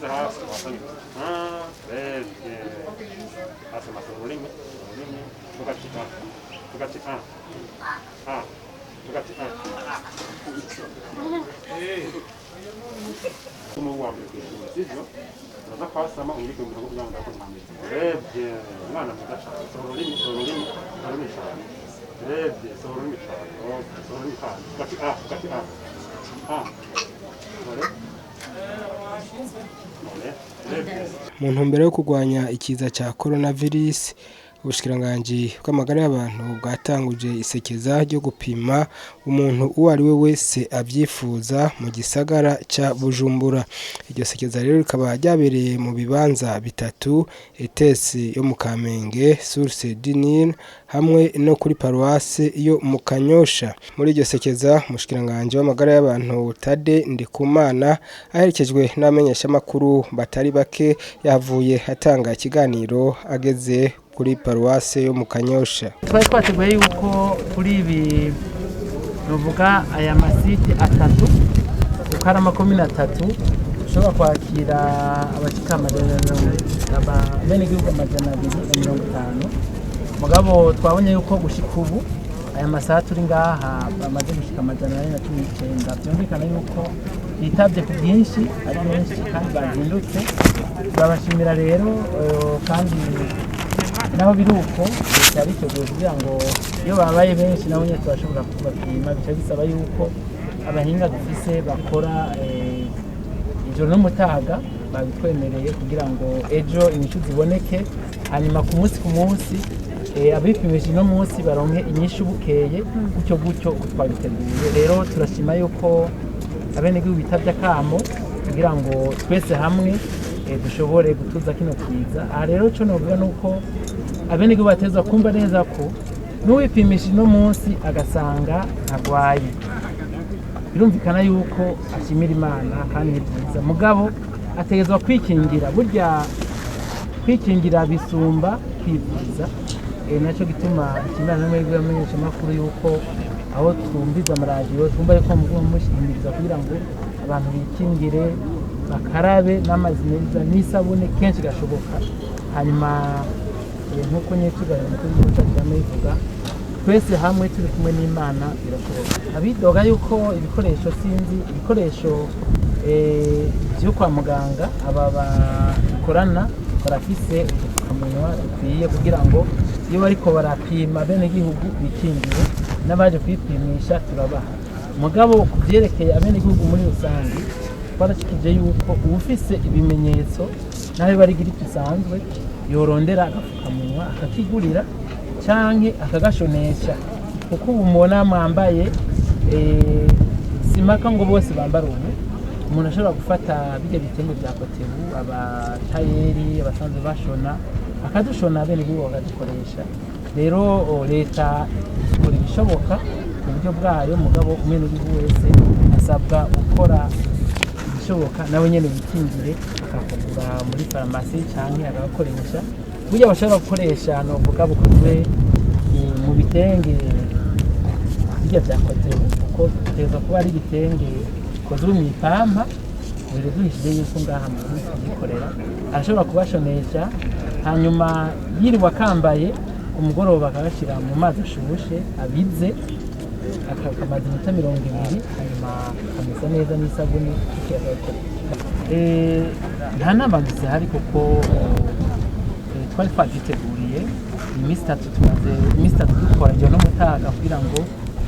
Gumiza hasi wasamye. Ah, très bien. Asama, sohora ururimi, ururimi. Vuga ati a. Vuga ati a. A. Vuga ati a. Umu wa mbere kwishuri, sivyo? Uraza kwasama unyereke mu kugira ngo ndakore nkameze. Très bien. Umwana mwiza cyane. Sohora ururimi, sohora ururimi, sohora ururimi cyane. Très bien, sohora ururimi cyane. Okay, sohora ururimi cyane. Vuga ati a, vuga ati a. A. Nore. Nore. Très bien. Mu ntumbero yo kurwanya ikiza ca coronavirus, ubushikiranganji bw'amagara y'abantu bwatanguje isekeza ryo gupima umuntu uwo ari we wese avyifuza mu gisagara ca Bujumbura. Iryo sekeza rero rikaba ryabereye mu bibanza bitatu: ETS yo mu Kamenge, Source du Nil hamwe no kuri paruwase yo mu Kanyosha. Muri iryo sekeza, umushikiranganji w'amagara y'abantu Tade Ndikumana, aherekejwe n'abamenyeshamakuru batari bake, yahavuye atanga ikiganiro ageze kuri paruwase yo mu Kanyosha. Twari twateguye yuko kuri ibi, nuvuga aya ma sites atatu uko ari amakomine atatu, ushobora kwakira abashika abenegihugu 250. Mugabo twabonye yuko gushika ubu aya masaha turi ngaha bamaze gushika 419. Byumvikana yuko bitabye ku bwinshi, ari benshi kandi bazindutse. Turabashimira rero. Kandi naho biri uko, leta yabiteguye kugira ngo iyo babaye benshi nabo nyine turashobora kubapima. Bica bisaba yuko abahinga dufise bakora ijoro n'umutaga, babitwemereye kugira ngo ejo inyishu ziboneke, hanyuma ku munsi ku munsi abipimishije uno munsi baronke inyishu bukeye, gutyo gutyo uko twabiteguye. Rero turashima yuko abenegihugu bitavye akamo kugira ngo twese hamwe dushobore gutuza kino kiza. Aha rero ico novuga nuko abenegihugu batezwa kumva neza ko n'uwipimishije uno munsi agasanga ntagwaye, birumvikana yuko ashimira Imana kandi ni byiza, mugabo ategerezwa kwikingira. Burya kwikingira bisumba kwivuza. Nacyo gituma ikimana n'amahirwe y'amenyeshamakuru yuko aho twumviza amaradiyo, twumva yuko muguma mushimiriza kugira ngo abantu bikingire, bakarabe n'amazi meza n'isabune kenshi gashoboka. Hanyuma nk'uko nyine tuganira umukuru w'igihugu cyacu yama bivuga, twese hamwe turi kumwe n'Imana birashoboka. Abidoga yuko ibikoresho, sinzi ibikoresho byo kwa muganga, aba bakorana barafise udupfukamunwa dukwiye kugira ngo iyo bariko barapima abenegihugu bikingire, n'abaje kwipimisha turabaha. Mugabo ku vyerekeye abenegihugu muri rusange, twarashikije yuko uwufise ibimenyetso, naho bari grippe isanzwe, yorondera agapfukamunwa akakigurira canke akagashonesha, kuko ubu mubona mwambaye, simaka ngo bose bambara. Ubu umuntu ashobora gufata bijya bitenge bya kotebu, abatayeri abasanzwe bashona akadushona, bene gihugu bakadukoresha. Rero leta ikora ibishoboka ku buryo bwayo, mugabo umwenegihugu wese asabwa gukora ibishoboka nawe nyene yikingire, akakugura muri farumasi canke akagakoresha. Burya bashobora gukoresha, novuga bukozwe mu bitenge bijya bya kotebu, kuko bitegerezwa kuba ari ibitenge bikozwe mu ipampa. Biri duhishije yuko ngaha mu gihugu tubyikorera. Arashobora kubashonesha, hanyuma yiriwe akambaye, ku mugoroba akagashyira mu mazi ashushe abize, akamaza iminota 20, hanyuma akamesa neza n'isabune, bityo akagakoresha. Nta nama zihari kuko twari twavyiteguriye iminsi 3. Tumaze iminsi 3 dukora ijoro n'umutaga kugira ngo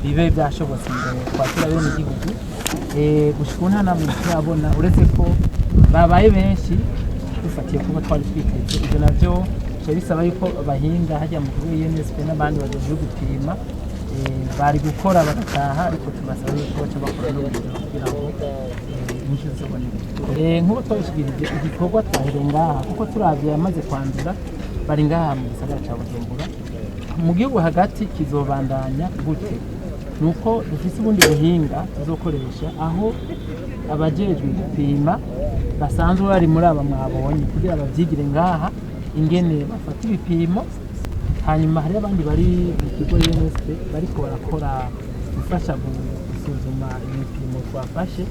bibe byashobotse ngo twakire bene igihugu. Gushika ubu nta nama turabona, uretse ko babaye benshi dufatiye kuba twari twiteze. Ibyo navyo bica bisaba yuko abahinga hajya mu kigo INSP n'abandi bajejwe gupima bari gukora bagataha, ariko tubasaba yuko baca bakora n'urugero kugira ngo inyishu ziboneke. Nk'uko twabishikirije, igikorwa twahereye ngaha kuko turavye yamaze kwandura bari ngaha mu gisagara ca Bujumbura. Mu gihugu hagati kizobandanya gute? Nuko dufise ubundi buhinga tuzokoresha, aho abajejwe gupima basanzwe bari muri aba mwabonye, kugira bavyigire ngaha ingene bafata ibipimo. Hanyuma hari abandi bari mu kigo UNSP bariko barakora gufasha gusuzuma ibipimo twafashe,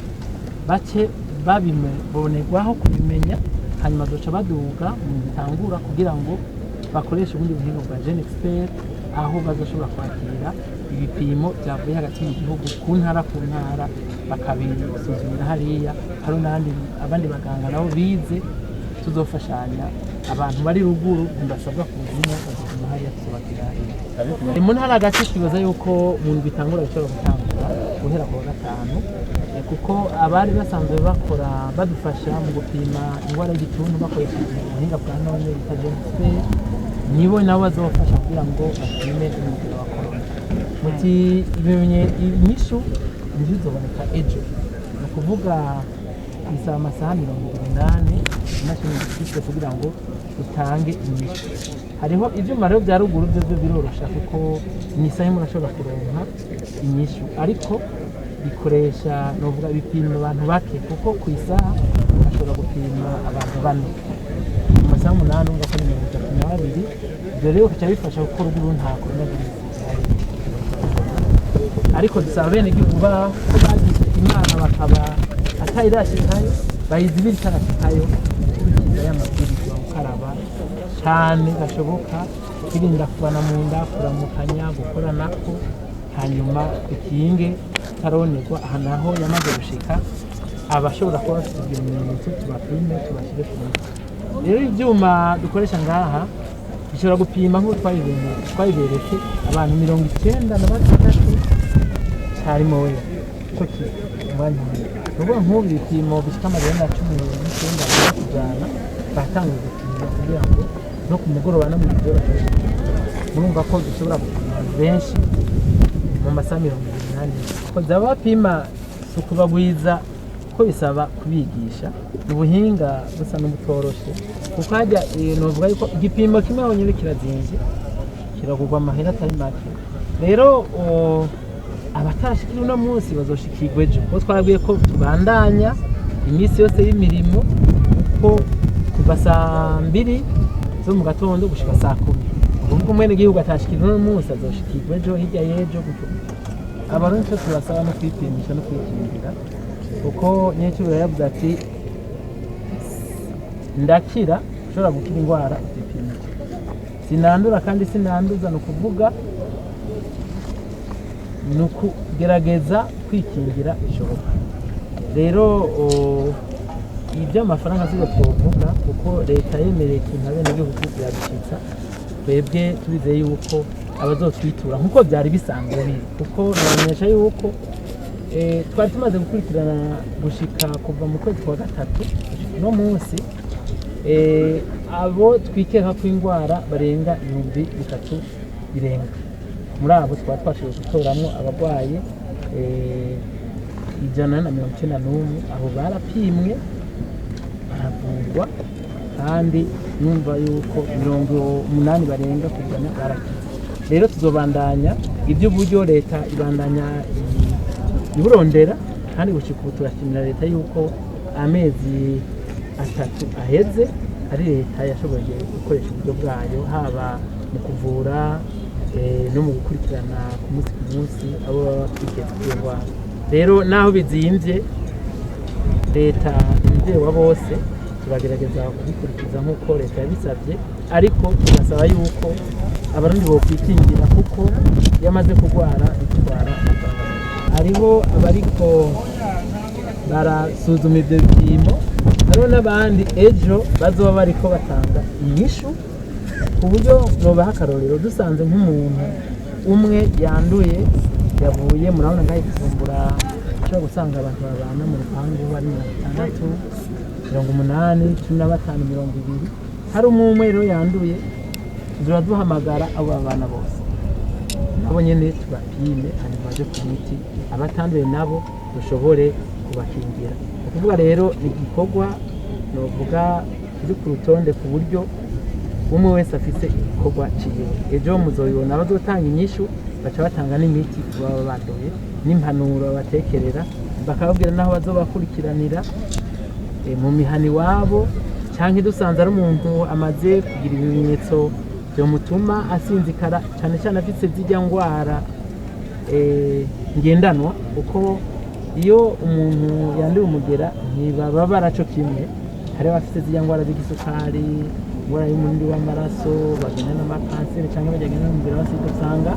bace. Babibonerwaho kubimenya, hanyuma bazoca baduga mu bitangura kugira ngo bakoreshe ubundi buhinga bwa GeneXpert, aho bazoshobora kwakira ibipimo byavuye hagati mu gihugu, ku ntara ku ntara, bakabisuzumira hariya. Hari n'abandi abandi baganga nabo bize tuzofashanya. Abantu bari ruguru ntibasabwa kuzimya, bazoguma hariya, tuzobakira hariya mu ntara hagati. Twibaza yuko mu ndwi itangura bishobora gutangura guhera ku wa gatanu, kuko abari basanzwe bakora badufasha mu gupima indwara y'igituntu bakoresheje ubuhinga bwa none bita GeneXpert, nibo nabo bazofasha kugira ngo bapime umugera wa corona. Muti inyishu ntizizoboneka ejo, ni ukuvuga bisaba amasaha 24 imashini zifite kugira ngo utange inyishu. Hariho ivyuma rero bya ruguru, byo byo birorosha kuko ni isaha imwe urashobora kuronka inyishu, ariko bikoresha, novuga, bipima abantu bake, kuko ku isaha bashobora gupima abantu bane. Mu masaha 8 urumva ko ni 32. Ibyo rero bica bifasha kuko ruguru nta coronavirus ihari. Ariko dusaba bene igihugu ko bagize imana bakaba atayirashikayo, bayizibira itarashikayo, gukurikiza ya mabwirizwa: gukaraba cyane gashoboka, kwirinda kubana mu nda, kuramukanya, gukoranako, hanyuma dukinge taronerwa. Aha naho yamaze gushika, abashobora kuba bafite ibyo bimenyetso tubapime, tubashyire ku miti. Rero ibyuma dukoresha ngaha bishobora gupima nk'uko twabiberetse abantu 96 cyarimo we cyo umwanya umwe. Ni ukuvuga nk'ubu ibipimo bishika 419 bigera kujana batanguye gupima kugira ngo no ku mugoroba no mu ijoro bashobore gupima. Murumva ko dushobora gupima abantu benshi mu masaha 24. Ko zaba bapima si ukubagwiza, ko bisaba kubigisha. Ni ubuhinga busa n'ubutoroshe, kuko hajya novuga yuko igipimo kimwe honyine kirazimvye, kiragurwa amahera atari make. Rero abatarashikira uno munsi bazoshikirwa ejo, kuko twabwiye ko tubandanya iminsi yose y'imirimo, kuko kuva saa 2 zo mu gatondo gushika saa 10. Ukuvuga umwenegihugu atashikira uno munsi azoshikirwa ejo, hirya y'ejo, gutyo. Abarundi icyo tubasaba no kwipimisha no kwikingira, kuko nyecubiro yavuze ati: "Ndakira." Ushobora gukira indwara utipimisha. Sinandura kandi sinanduza. Ni ukuvuga ni ukugerageza kwikingira bishoboka. Rero iby'amafaranga sibyo twovuga, kuko leta yemereye ikintu abenegihugu irabishitsa. Twebwe turizeye yuko abazotwitura nk'uko byari bisanzwe biri, kuko nabamenyesha yuko twari tumaze gukurikirana gushika kuva mu kwezi kwa gatatu gushika uno munsi, abo twikeka ko indwara barenga 3000 birenga. Muri abo twaba twashoboye gutoramwo abarwayi 191. Abo barapimwe, baravurwa, kandi numva yuko 80% barakize. Rero tuzobandanya iby'uburyo, leta ibandanya iburondera, kandi gushika ubu turashimira leta yuko amezi 3 aheze ari leta yashoboye gukoresha uburyo bwayo, haba mu kuvura no mu gukurikirana ku munsi ku munsi abo baba twiketse kuri iyo ndwara. Rero naho bizimvye, leta ni umubyeyi wa bose, turagerageza kubikurikiza nk'uko leta yabisabye, ariko tugasaba yuko abarundi bokwikingira, kuko iyo amaze kurwara bitwara amafaranga menshi. Hariho abariko barasuzuma ibyo bipimo, hariho n'abandi ejo bazoba bariko batanga inyishu, ku buryo nobaha akarorero: dusanze nk'umuntu umwe yanduye yavuye, murabona ngaho i Bujumbura ushobora gusanga abantu babana mu rupangu bari 60, 80, 15, 20. Hari umwe umwe rero yanduye, tuzoba duhamagara abo babana bose, nabo nyene tubapime, hanyuma baje ku miti. Abatanduye nabo dushobore kubakingira. Ni ukuvuga rero ni igikorwa novuga kiri ku rutonde, ku buryo umwe wese afise igikorwa ciwe. Ejo muzobibona, abazotanga inyishu baca batanga n'imiti ku baba banduye, n'impanuro babatekerera, bakababwira n'aho bazobakurikiranira mu mihana iwabo, canke dusanze ari umuntu amaze kugira ibimenyetso vyomutuma asinzikara cane cane, afise zirya ngwara ngendanwa, kuko Iyo umuntu yanduye umugera ntibababara co kimwe. Hari abafite ziriya ndwara z'igisukari, indwara y'umurindi w'amaraso, bagenda n'amakanseri cyangwa bagenda n'umugera wa sida, usanga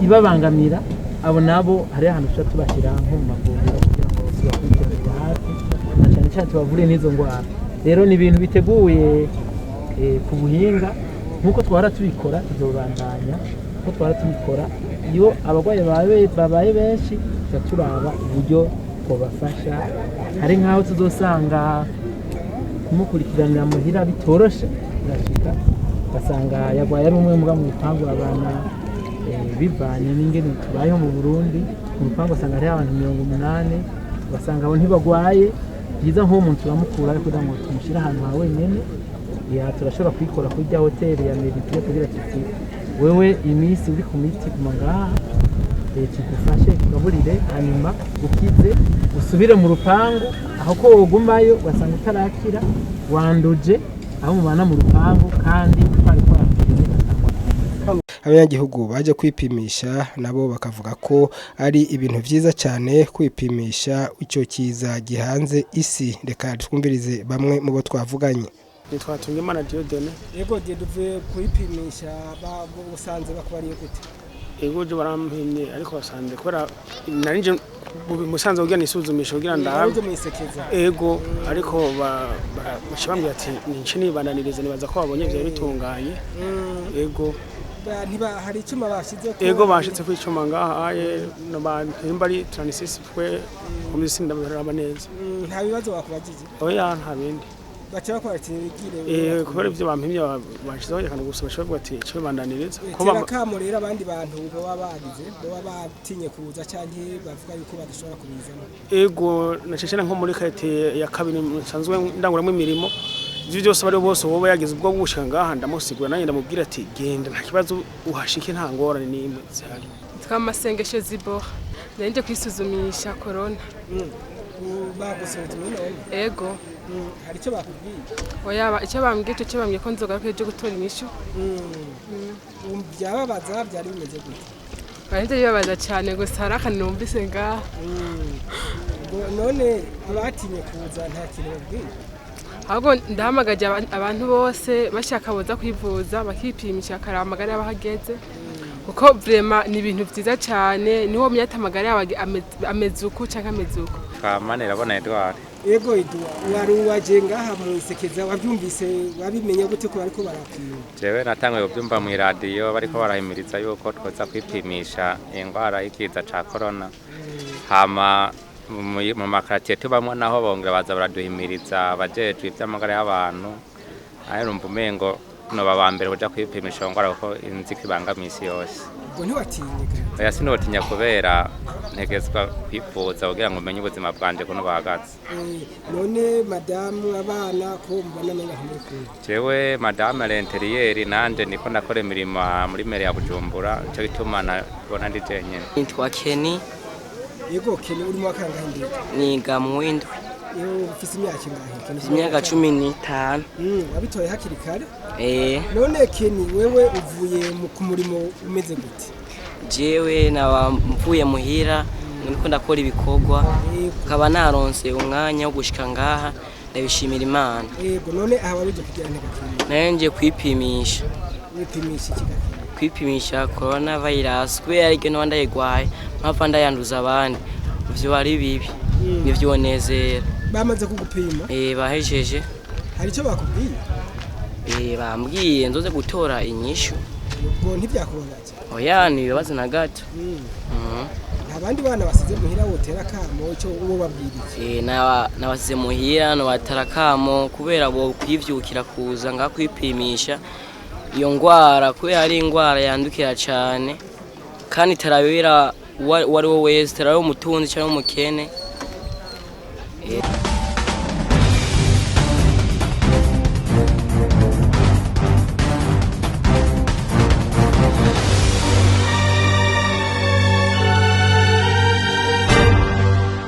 ibabangamira. Abo nabo hari ahantu tuca tubashyira nko mu mavuriro kugira ngo tubakurikiranire hafi, na cyane cyane tubavure n'izo ndwara. Rero ni ibintu biteguye ku buhinga nk'uko twahora tubikora, tuzobandanya nk'uko twahora tubikora. Iyo abarwayi babaye benshi, tuca turaba uburyo twabafasha. Hari nk'aho tuzosanga kumukurikiranira muhira bitoroshe, birashika ugasanga yarwaye ari umwe muga mu rupangu abana, bivanye n'ingene tubayeho mu Burundi, mu rupangu usanga hariho abantu 80, ugasanga abo ntibagwaye. Byiza nk'uwo muntu turamukura kugira ngo tumushyire ahantu ha wenyene. Ya, turashobora kuyikora kuri rya hoteli ya Meditire kugira tuti: "Wewe iminsi uri ku miti guma ngaha, tugufashe tugaburire, hanyuma ukize usubire mu rupangu", aho ko wogumayo ugasanga utarakira, wanduje aho mubana mu rupangu kandi twari twapimye ugasanga. Abanyagihugu baje kwipimisha nabo bakavuga ko ari ibintu vyiza cyane kwipimisha ico kiza gihanze isi. Reka twumvirize bamwe mu bo twavuganye. Nitwa Tungimana Dieudonné. Yego, duvuye kwipimisha, usanze bakubariye gute? Ego, je barampimye, ariko basanze kubera nari nje musanze kugira nisuzumishe kugira ndabe. Mwisekeza? Ego, ariko baca bambwira ati nince nibandaniriza, nibaza ko babonye vyari bitunganye. Ego. Ntiba hari icyuma bashize ko? Ego, bashitse ku icuma ngaha aye no bampimba ari 36 twe komisi, ndabiraba neza. Nta bibazo bakubagije? Oya, nta bindi. Baca bakora ati bigire. Kubera ivyo bampimye bashizeho akantu gusa, baca bavuga ati ce bandaniriza ko Tera kamo rero abandi bantu baba bagize, baba batinye kuza canke bavuga yuko badashobora kubizamo. Ego, nacecena nko muri quartier ya kabiri nsanzwe ndanguramwo imirimo, ivyo byose bari bose wowe yagize ubwo gushika ngaha, ndamusigura nanjye ndamubwira ati genda, nta kibazo, uhashike, nta ngorane n'imwe zihari. Twa Masengesho Zibora, nari kwisuzumisha corona. Bagusuzumye none? Ego. Hari icyo bakubwiye? Oya, icyo bambwiye cyo bambwiye ko nzogaruka ejo gutora inyishu. Byababaza, byari bimeze gute? Barahita bibabaza cyane, gusa hari akantu numvise ngaha. None abatinye kuza nta kintu babwiye? Ahubwo ndahamagaje abantu bose bashaka boza kwivuza, bakipimisha, bakaraba amagara yabo aho ageze, kuko vraiment ni ibintu vyiza cyane. Niwo myata amagara yabo ameze uku canke ameze uku. Twamanirabona Edouard. Ego Eduwa, wari waje ngaha mu isekeza, wabyumvise, wabimenye gute ko bariko barapima? Jewe natanguye kubyumva mu iradiyo bariko barahimiriza yuko twoza kwipimisha indwara y'ikiza ca corona. Hama mu makaratiye tubamwo naho bongera baza baraduhimiriza abajejwe ivy'amagara y'abantu. Aho numva umengo noba ba mbere kuja kwipimisha iyo ndwara, kuko inzi ko ibangamiye isi yose. Ubwo ntiwatinye ga? Oya, sinotinya kubera ntegezwa kwivuza kugira ngo umenye ubuzima bwanje kuno buhagaze. None madamu, abana, ko mubona menga ntimuri kumwe? Jewe madame l'interieur, nanje niko ndakora imirimo muri mairie ya Bujumbura, nico gituma nabona ndi jenyene. Nitwa Kenny. Yego Kenny, uri mu wa kangahe mbere? Niga mu w'indwi. Yewe, ufise imyaka ingahe, Kenny? Mfise imyaka 15. Wabitoye hakiri kare. Eh. None Kenny, wewe uvuye ku murimo umeze gute? Jewe naba mvuye muhira niko ndakora ibikorwa, nkaba naronse umwanya wo gushika ngaha, ndabishimira Imana. Yego, none aha waruje kugira ntega, Kenny? Nayo nje kwipimisha. Wipimisha iki ga, Kenny? Kwipimisha corona virus, kubera ariko noba ndayigwaye mpava ndayanduza abandi, ivyo ari bibi, nivyonezera. Bamaze kugupima? Eh, bahejeje. Hari icyo bakubwiye? Eh, bambwiye nzoze gutora inyishu. Ubwo ntibyakubabaje? Oya, ntibibabaza na gato. Mhm. Nta bandi bana basize muhira wotera akamo, icyo uwo babwira iki? Eh, nabasize muhira nobatara kamo kubera bo kwivyukira kuza nga kwipimisha iyo ngwara, kubera ari ingwara yandukira cane kandi itarabera uwo ari we wese, itarabera umutunzi cyangwa umukene.